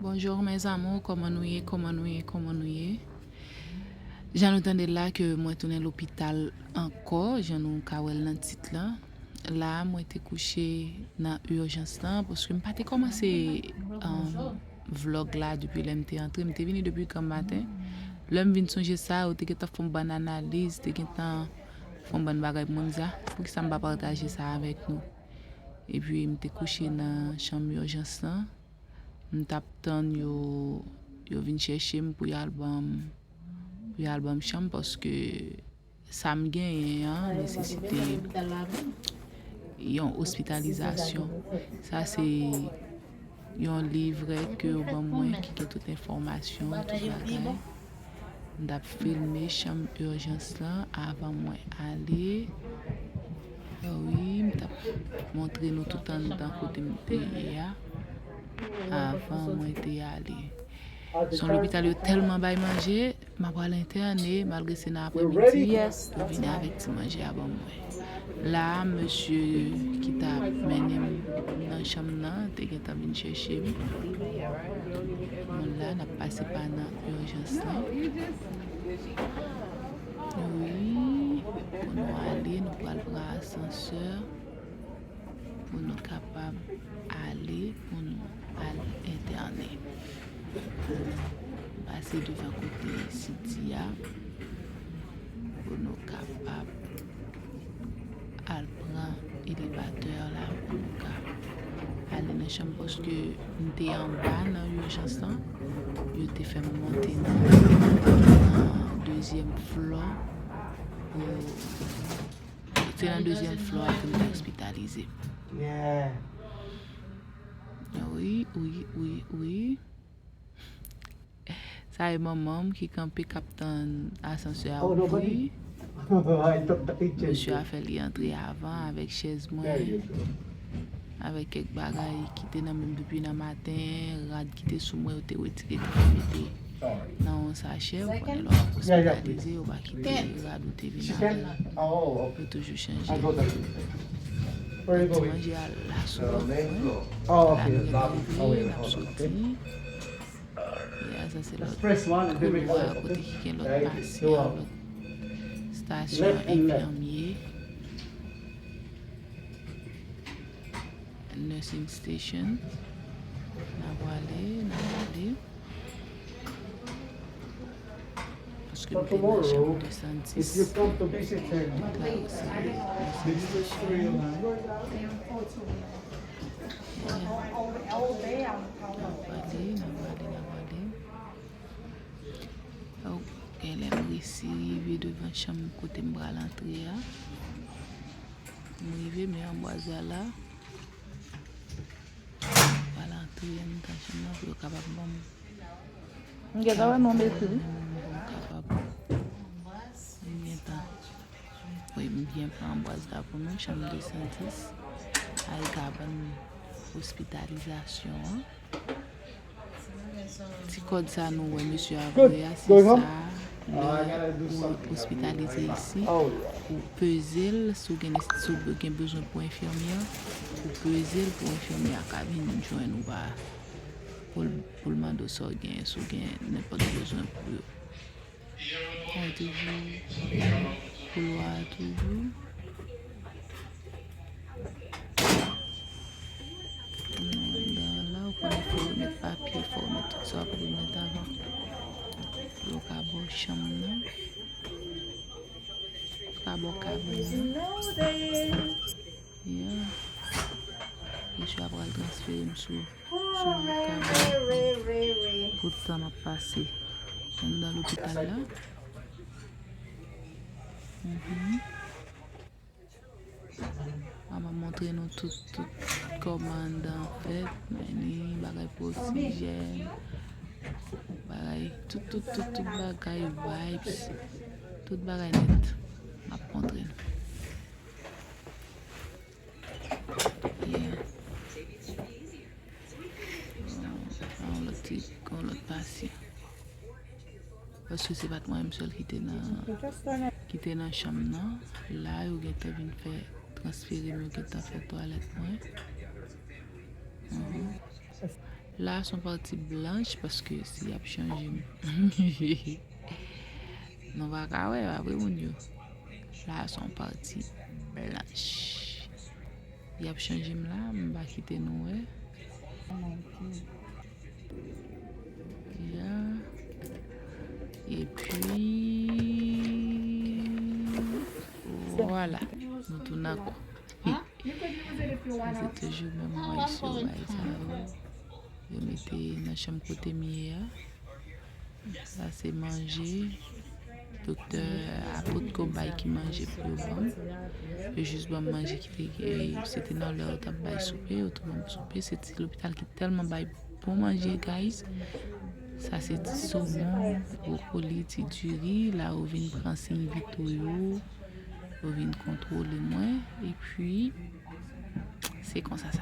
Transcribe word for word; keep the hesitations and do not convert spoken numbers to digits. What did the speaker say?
Bonjour mes amours, kòman nou ye, kòman nou ye, kòman nou ye? Jan nou tande la ke mwen tounen lopital ankò, jan nou ka wè l nan tit la. La, mwen te kouche nan ijans lan, paske m pa te kòmanse, um, vlòg la depi lè m te antre. M te vini depi granm maten. Lè m vin sonje sa, yo te gentan fè m bann analiz, te gentan fè m bann bagay pou mwen, m di, "Ah, poukisa m pa pataje sa avèk nou?" Epi, m te kouche nan chanm ijans lan. M t ap tann yo, yo vin chèche m pou y al ban m, pou y al ban m chanm, paske sa m genyen an nesesite yon ospitalizasyon. Sa se yon livrè ke yo ban mwen ki gen tout enfòmasyon, tout bagay. M t ap filme chanm ijans lan avan mwen ale. Wi, m t ap montre nou tout anndan kote m te ye a avan mwen te ale. Se yon lopital yo tèlman bay manje, m ap pral entène, malgre se nan aprèmidi, yo vini avèk ti manje a ban mwen. La, mesye ki t ap mennen m nan chanm nan te gentan vin chèche m. Nou la, n ap pase pa nan ijans lan. Wi, pou nou ale, nou pral pran asansè pou nou kapab ale, pou nou al entène. Pase devan kote Sidi a, pou nou kapab al pran elevatè la, pou nou ka ale nan chanm, paske m te anba nan ijans lan, yo te fè m monte nan, nan dezyèm flò, pou, se nan dezyèm flò a ke m te ospitalize. Wi, wi, wi, wi. Sa e manman m ki kanpe k ap tann asansè a ouvri. Mesye a fè li antre avan avèk chèz mwen, avèk kèk bagay ki te nan men m depi nan maten, rad ki te sou mwen, yo te retire, te mete nan yon sachè. Ou konnen lè w ap ospitalize, yo pa kite rad ou te vin avè l. Yo toujou chanje. Ti manje a la sou kòk mwen. La nou gentan rive, n ap soti. Ya, sa se lòt koulwa kote ki gen lòt pasyan, lòt stasyon enfimye. Nursing station. N ap ale, n ap ale. Paske m te nan chanm de san dis. Tout la yo se nursing station. N ap ale, n ap ale, n ap ale. Genlè m resi rive devan chanm kote m pral antre a. M rive, men anbwaz la la. M pral antre anndan chanm nan pou yo kapab ban m. M gentan wè non mete wi. Pou m kapab. M gentan. Wi, m byen pran anbwaz la pou nou, chanm de san dis. Ay kabann ospitalizasyon an. Ti kòd sa nou wè mesye a voye a, se sa lè ou ospitalize isi, ou peze l, si w gen, si w gen bezwen pou enfimyè, ou peze l pou enfimyè a ka vin jwenn ou pa, pou l, pou l mande w sa w gen, si w gen nenpòt bezwen pou yo. Ay toujou, koulwa a toujou. Nou anndan an la, ou konnen fò w remèt papye, fò w remèt tout sa w ap remèt avan. Pou yo ka ba w chanm nan. Yo ka ba w kabann nan. Yeah. Mesye a pral transfere m sou, sou kabann pou tan m ap pase anndan lopital la. Mhm. Mwen ap montre nou tout, tout kòman anndan an fèt, men ni bagay pou oksijèn, bagay, tout, tout, tout, tout bagay, wipes, tout bagay nèt. M ap montre nou. Yeah. Yon lòt ti, yon lòt pasyan. Paske se pa t mwen menm sèl ki te nan, ki te nan chanm nan. La, yo gentan vin fè, transfere m, yo gentan fè twalèt mwen. Mhm. La se yon pati blanch paske si y ap chanje m. Nou pa ka wè, pa vre, moun yo? La se yon pati blanch. Y ap chanje m la, m pa kite nou wè. Ya. Epi, vwala. Nou tounen ankò. Se toujou menm mwen sou bay sa yo. Yo mete nan chanm kote m ye a. Sa se manje. Doktè a potko bay ki manje pou yo ban m. Yo jis ban m manje ki te gen. Se te nan lè yo t ap bay soupe, yo tou ban m soupe. Se ti lopital ki tèlman bay bon manje, guys. Sa se ti somon, bwokoli, ti diri. La yo vin pran siy vital yo. Yo vin kontwole mwen. Epi, se konsa sa